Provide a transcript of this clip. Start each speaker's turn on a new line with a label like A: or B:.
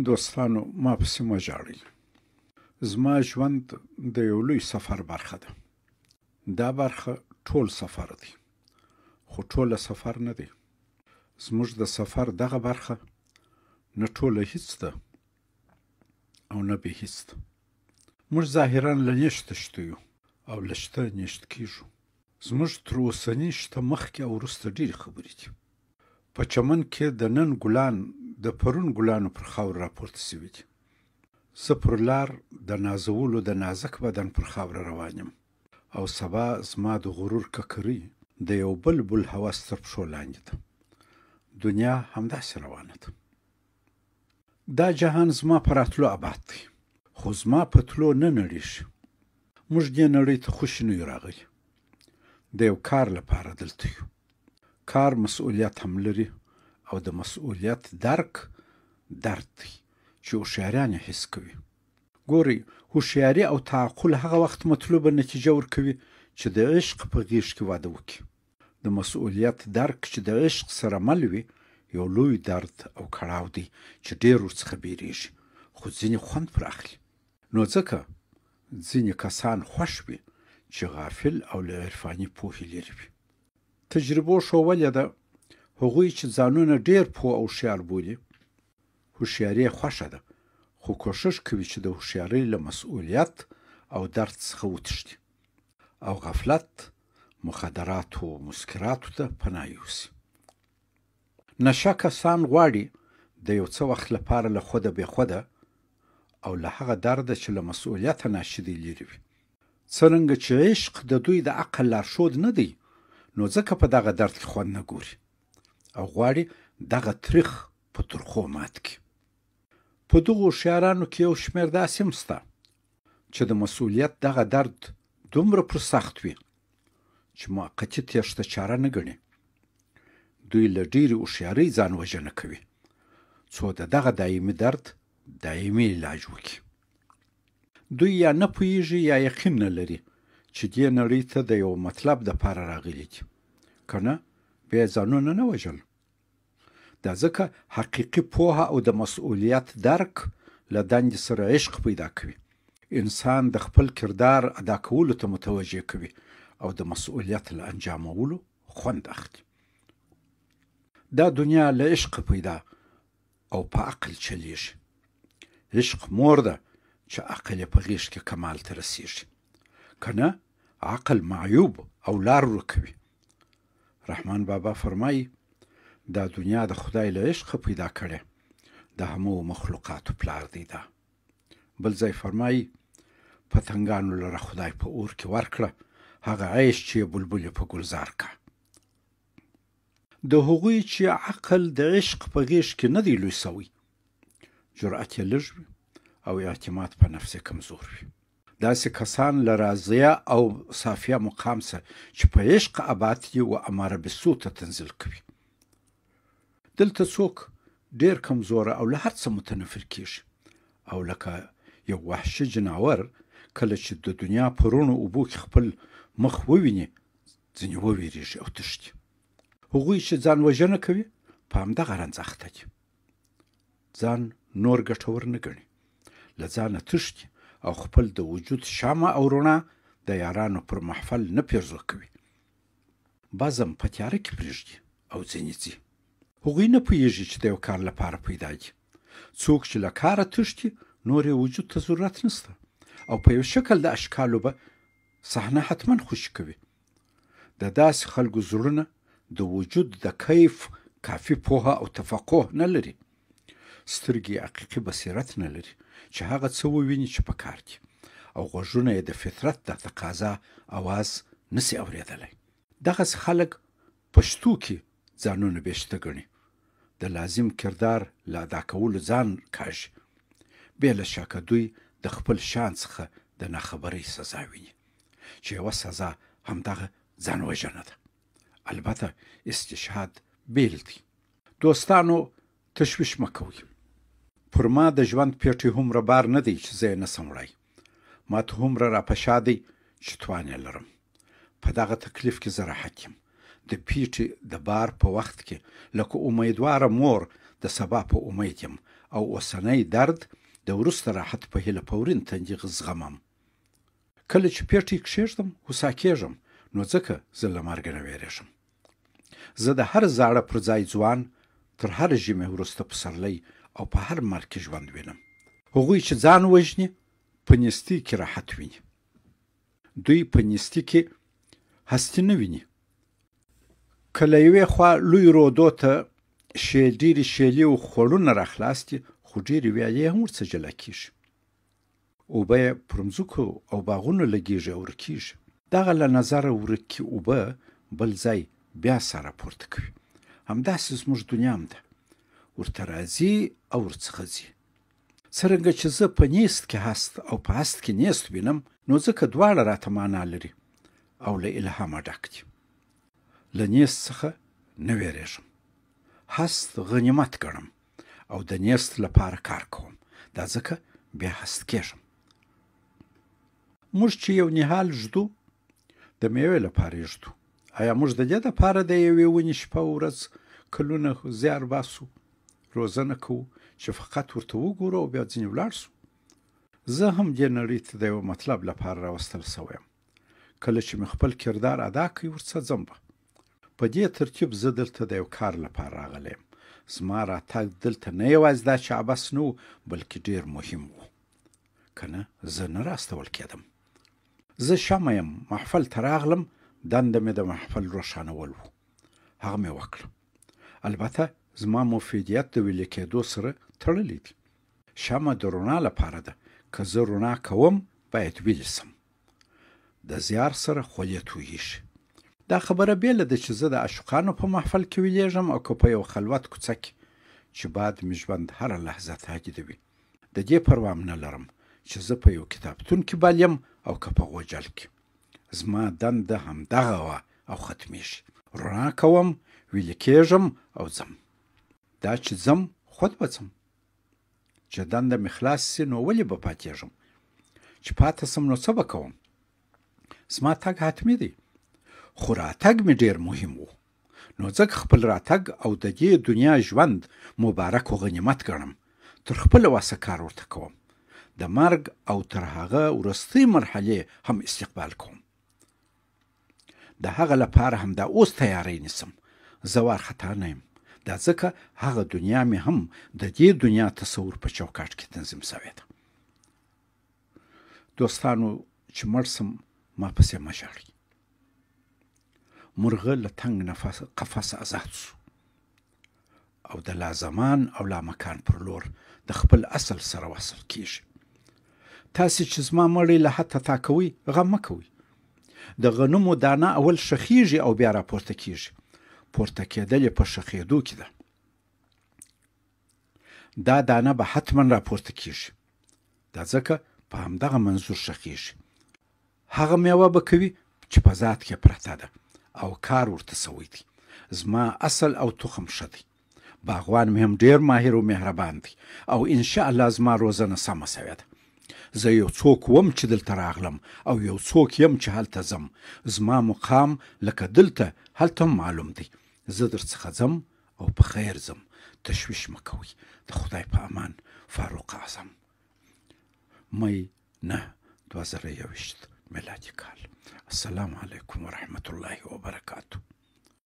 A: دوستانو ما پسې مه ژاړئ. زما ژوند د یو لوی سفر برخه ده. دا برخه ټول سفر دی، خو ټوله سفر نه دی. زموږ د سفر دغه برخه نه ټوله هیڅ ده او نه بې هیڅ ده. موږ ظاهرا له نشته شته یو او له شته نشت کیږو. زموږ تر اوسني شته مخکې او وروسته ډېرې خبرې دي. په چمن کې د نن ګلان د پرون ګلانو پر خاوره راپورته شوي دي. زه پر لار د نازولو د نازک بدن پر خاوره روان یم او سبا زما د غرور ککرۍ د یو بل بل هوس تر پښو لاندې ده. دنیا همداسې روانه ده. دا جهان زما په راتلو اباد دی، خو زما په تلو نه نړیږي. موږ دې نړۍ ته خوشې نه یو راغلي، د یو کار لپاره دلته یو. کار مسؤلیت هم لري او د مسؤلیت درک درد دی چې هوښیاران یې حس کوي. ګورئ، هوښیاري او تعقل هغه وخت مطلوبه نتیجه ورکوي چې د عشق په غېږ کې واده وکړي. د مسؤلیت درک چې د عشق سره مل وي یو لوی درد او کړاو دی چې ډېر ورڅخه بیریږي، خو ځینې خوند پر اخلي. نو ځکه ځینې کسان خوښ وي چې غافل او له عرفاني پوهې لرې وي. تجربو ښوولې ده هغوی چې ځانونه ډېر پوه او هوښیار بولي، هوښیاري یې خوښه ده، خو کوښښ کوي چې د هوښیارۍ له مسؤلیت او درد څخه وتښتي او غفلت، مخدراتو او مسکراتو ته پناه یوسي. نشه کسان غواړي د یو څه وخت لپاره له خوده بې خوده او له هغه درده چې له مسؤلیته ناشي دی لرې وي. څرنګه چې عشق د دوی د عقل لارښود نه دی، نو ځکه په دغه درد کې خوند نه ګوري او غواړي دغه تریخ په ترخو مات کړي. په دغو هوښیارانو کې یو شمېر داسې هم شته چې د مسؤلیت دغه درد دومره پر سخت وي چې موقتي تېښته چاره نه ګڼي. دوی له ډېرې هوښیارۍ ځان وژنه کوي څو د دغه دایمي درد دایمي علاج وکړي. دوی یا نه پوهیږي یا یقین نه لري چې دې نړۍ ته د یو مطلب دپاره راغلي دي، که نه بیا یې ځانونه نه وژل. دا ځکه حقیقي پوهه او د مسؤلیت درک له دندې سره عشق پیدا کوي. انسان د خپل کردار ادا کولو ته متوجه کوي او د مسؤلیت له انجامولو خوند اخلي. دا دنیا له عشق پیدا او په عقل چلیږي. عشق مور ده چې عقل یې په غېږ کې کمال ته رسیږي، که نه عقل معیوب او لار ورکوي. رحمان بابا فرمایي دا دنیا د خدای له عشقه پیدا کړې، د همو مخلوقاتو پلار دی. دا بل ځای فرمایي پتنګانو لره خدای په اور کې ورکړه هغه عیش چې یې بلبلې په ګلزار کا. د هغوی چې عقل د عشق په غېږ کې نه دی لوی سوی، جرأت یې لږ وي او اعتماد په نفس یې کمزور وي. داسې کسان له راضیه او صافیه مقام څخه چې په عشق اباد دي و اماره بالسوء ته تنزیل کوي. دلته څوک ډېر کمزوره او له هر څه متنفر کیږي او لکه یو وحشي جناور کله چې د دنیا په روڼو اوبو کې خپل مخ وویني ځینې وویریږي او تښتي. هغوی چې ځان وژنه کوي په همدغه رنځ اخته دي، ځان نور ګټور نه ګڼي، له ځانه تښتي او خپل د وجود شمع او رڼا د یارانو پر محفل نه پیرزو کوي. بزم په تیاره کې پرېږدي او ځینې ځي. هغوی نه پوهیږي چې د یو کار لپاره پیدا دي. څوک چې له کاره تښتي نور یې وجود ته ضرورت نشته او په یو شکل د اشکالو به صحنه حتما خوشي کوي. د داسې خلکو زړونه د وجود د کیف کافي پوهه او تفقه نه لري. سترګې یې حقیقي بصیرت نه لري چې هغه څه وویني چې په کار دي، او غوږونه یې د فطرت د تقاضا اواز نسي اورېدلی. دغسې خلک په شتو کې ځانونه بې شته ګڼي، د لازم کردار له ادا کولو ځان کاږي. بې له شکه دوی د خپل شان څخه د ناخبرۍ سزا ویني، چې یوه سزا همدغه ځان وژنه ده. البته استشهاد بیل دی. دوستانو تشویش مه کوئ. پر ما د ژوند پېټی هومره بار نه دی چې زه یې نسم وړی. ما ته هومره را په شا دی چې توان یې لرم. په دغه تکلیف کې زه راحت یم. د پیټي د بار په وخت کې لکه امیدواره مور د سبا په امید یم او اوسنی درد د وروسته راحت په هیله په ورین تندي زغمم. کله چې پېټی کښېږدم هوسا کېږم، نو ځکه زه له مرګه نه وېرېږم. زه د هر زاړه پر ځای ځوان، تر هر ژمي وروسته پسرلی او په هر مرګ کې ژوند وینم. هغوی چې ځان وژني په نیستۍ کې راحت ویني. دوی په نیستۍ کې هستي نه ویني. که له یوې خوا لوی رودو ته ډېرې شیلې او خوړونه راخلاص دي، خو ډېرې ویالې هم ورڅه جلا کېږي. اوبه یې پر مځکو او باغونو لګېږي او ورکېږي. دغه له نظره ورکې اوبه بل ځای بیا ساه راپورته کوي. همداسې زموږ دنیا هم ده، ورته راځي او ورڅخه ځي. څرنګه چې زه په نیست کې هست او په هست کې نیست وینم، نو ځکه دواړه راته معنا لري او له الهامه ډک دي. له نیست څخه نه وېرېږم، هست غنیمت ګڼم او د نیست لپاره کار کوم، دا ځکه بیا هست کېږم. موږ چې یو نهال ږدو د میوې لپاره یې ږدو. آیا موږ د دې لپاره د یوې ونې شپه ورځ کلونه زیار باسو، روزنه کوو چې فقط ورته وګورو او بیا ځینې ولاړ سو؟ زه هم دې نړۍ ته د یوه مطلب لپاره راوستل شوی یم. کله چې مې خپل کردار ادا کړ، ورڅه ځم به. په دې ترتیب زه دلته د یو کار لپاره راغلی یم. زما راتګ دلته نه یوازې دا چې عبث نه و، بلکې ډېر مهم و، که نه زه نه راستول کېدم. زه شمع یم، محفل ته راغلم، دنده مې د محفل روښانول و، هغه مې وکړه. البته زما مفیدیت د ویلي کېدو سره تړلی دی. شمع د رڼا لپاره ده، که زه رڼا کوم باید ویلي سم. د زیار سره خولې تویېږي. دا خبره بېله ده چې زه د عاشقانو په محفل کې ویلېږم او که په یو خلوت کوڅه کې چې باد مې ژوند هره لحظه تهدیدوي. د دې پروا هم نه لرم چې زه په یو کتابتون کې بل یم او که په غوجل کې. زما دنده همدغه وه او ختمېږي. رڼا کوم، ویلي کېږم او ځم. دا چې ځم خود به ځم. چې دنده مې خلاص سي نو ولې به پاتېږم؟ چې پاته سم نو څه به کوم؟ زما تګ حتمي دی، خو راتګ مې ډېر مهم و، نو ځکه خپل راتګ او د دې دنیا ژوند مبارک و غنیمت ګڼم. تر خپله وسه کار ورته کوم. د مرګ او تر هغه وروستۍ مرحلې هم استقبال کوم. د هغه لپاره هم دا اوس تیاری نیسم. زه وارخطا نه یم، دا ځکه هغه دنیا مې هم د دې دنیا تصور په چوکاټ کې تنظیم شوې ده. دوستانو، چې مړ سم ما پسې مه ژاړئ. مرغه له تنګ نفس قفس ازاد سو او د لا زمان او لا مکان پر لور د خپل اصل سره وصل کیږي. تاسې چې زما مړی له حته تا کوئ، غم مه کوئ. د غنمو دانه اول شخیږي او بیا راپورته کیږي. پورته کېدل یې په شخېدو کې ده. دا دانه به حتما راپورته کیږي، دا ځکه په همدغه منظور شخیږي. هغه میوه به کوي چې په ذات کې پرته ده او کار ورته سوی دی. زما اصل او تخم ښه دی. باغوان مې هم ډېر ماهر او مهربان دی او انشاءالله زما روزنه سمه سوې ده. زه یو څوک وم چې دلته راغلم او یو څوک یم چې هلته ځم. زما مقام لکه دلته هلته هم معلوم دی. زه درڅخه ځم او په خیر ځم، تشویش مه کوئ. د خدای په امان. فاروق اعظم. مې 9 2021 میلادي کال. السلام علیکم ورحمت الله وبرکاته.